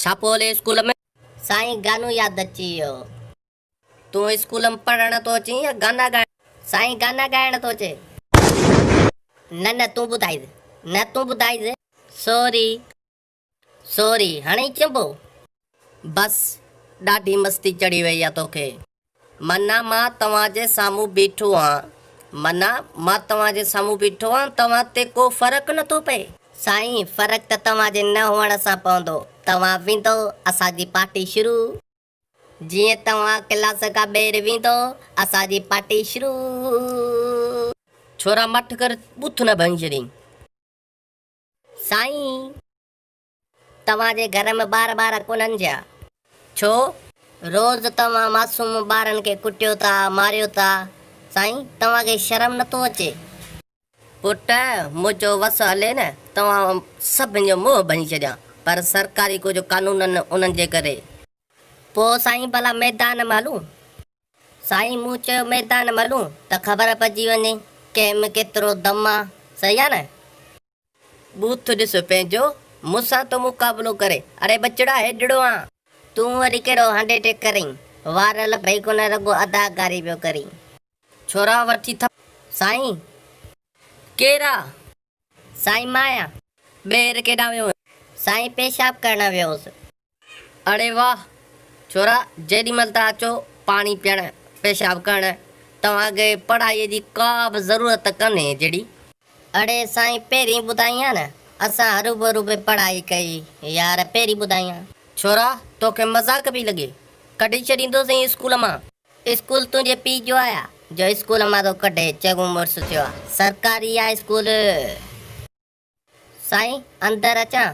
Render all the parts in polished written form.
ڇا پيو هلي اسڪول ۾؟ سائين گانو ياد اچي ويو. تون اسڪول ۾ پڙهڻ ٿو اچين يا گانا ڳائڻ؟ سائين گانا ڳائڻ ٿو اچي. نه نه تون ٻڌائيز. نه تون ٻڌائيز. سوري سوري هڻي چنبو. بس ڏاڍي مستي چڙهي وئي آ توکي. منا مان توهان جي سامهون بيٺو آن. منا مان توهان جي سامهون بيٺو آن توهان تي ڪو فرق نٿو پئي. سائين فرق ته توهان جي نه هئڻ سان پوندو. توهان ويندو اسان جي پارٽي شروع. جيئن توهان ڪلاس کان ٻاهر ويندو اسان جي پارٽي شروع. ڇورا مٺ ڪر ٻوٿ نه ڀڃي ڇڏين. سائين توهان جي گهر ۾ ٻار ٻار ڪونهن ڇا؟ ڇو؟ روز توهان معصوم ٻارن کي ڪٽيو ٿا، ماريو ٿا. سائين توهان کي شرم نٿو اچي؟ پٽ منهنجو وس هلي نه توهان سڀن جو منهن ڀڃي ڇڏيان پر سرڪاري ڪجهه قانونن انهن جي ڪري. پوء سائين ڀلا ميدان ۾ هلون؟ سائين مون چيو ميدان ۾ هلون ته خبر پئجي وڃي ڪنهن ۾ ڪيترو دم آ، صحيح آ نه؟ ٻوٿ ڏس پنهنجو، مون سان ٿو مقابلو ڪري. اڙي ٻچڙا هيڏڙو آن. تون وري ڪهڙو هنڊي ٽيڪ ڪرين. وار لڀئي ڪونه رڳو اداڪاري پيو ڪرين. ڇورا وٺي ٿپ. سائين! ڪير آ؟ سائين مان آهيان. ٻيهر ڪيڏانهن ويو هئين؟ سائين پيشاب ڪرڻ ويو هوس. اڙي واھ! ڇورا جيڏي مھل تان اچو پاڻي پيئڻ، پيشاب ڪرڻ، توھان کي پڙھائيء جي ڪا به ضرورت ڪانھي جھڙي. اڙي سائين پهرين ٻڌائين ها نه، اسان هروڀرو به پڙهائي ڪئي يار پهرين ٻڌائين ها. ڇورا توکي مذاق پئي لڳي، ڪڍي ڇڏيندوسين اسڪول مان. اسڪول تنهنجي پيء جو آ جو اسڪول مان ٿو ڪڍي، چڱو مڙس ٿيو آ، سرڪاري آ اسڪول. سائين اندر اچان؟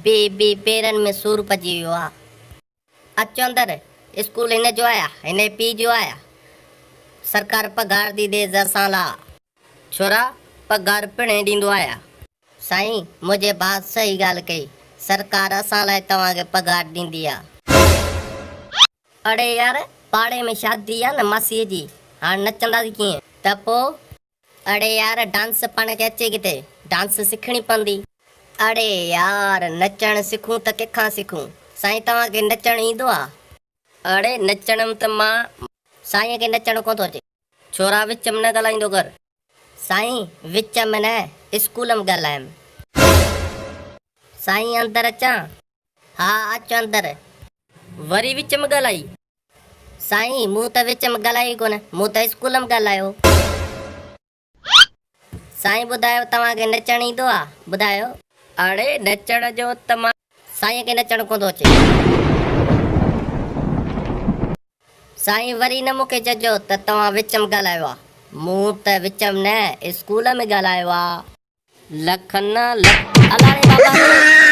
بي بي پيرن ۾ سور پئجي ويو آ. اچ اندر، اسڪول هن جو آ، هن جي پيء جو آ. سرڪار پگهار ٿي ڏيس اسان لا. ڇورا پگهار پڻهين ڏيندو آ. سائين منهنجي ڀاء صحيح ڳالهه ڪئي، سرڪار اسان لاء توهان کي پگهار ڏيندي آ. اڙي يار پاڙي ۾ شادي آ نه ماسيء جي، هاڻ نچنداسين ڪيئن؟ ته پوء؟ اڙي يار ڊانس پاڻ کي اچي ڪٿي، ڊانس سکڻي پوندي. اڙي يار نچڻ سکون ته ڪنهن سکون، سائين توهان کي نچڻ ايندو آ؟ اڙي نچڻ م ته مان. سائين کي نچڻ ڪونه ٿو اچي. ڇورا وچ م نه ڳالهائيندو ڪر. سائين وچ م نه اسڪول م ڳالهايم. سائين اندر اچان؟ ها اچ اندر. وري وچ م ڳالهائي. سائين مون ته وچ ۾ ڳالهايو ئي ڪونه، مون ته اسڪول ۾ ڳالهايو. سائين ٻڌايو توهان کي نچڻ ايندو آ؟ ٻڌايو. اڙي نچڻ جو ته مان. سائين کي نچڻ ڪونه ٿو اچي. سائين وري نه مون کي چئجو ته توهان وچ ۾ ڳالهايو آ. مون ته وچ ۾ نه اسڪول ۾ ڳالهايو آ. لک نه لک. الاڙي بابا.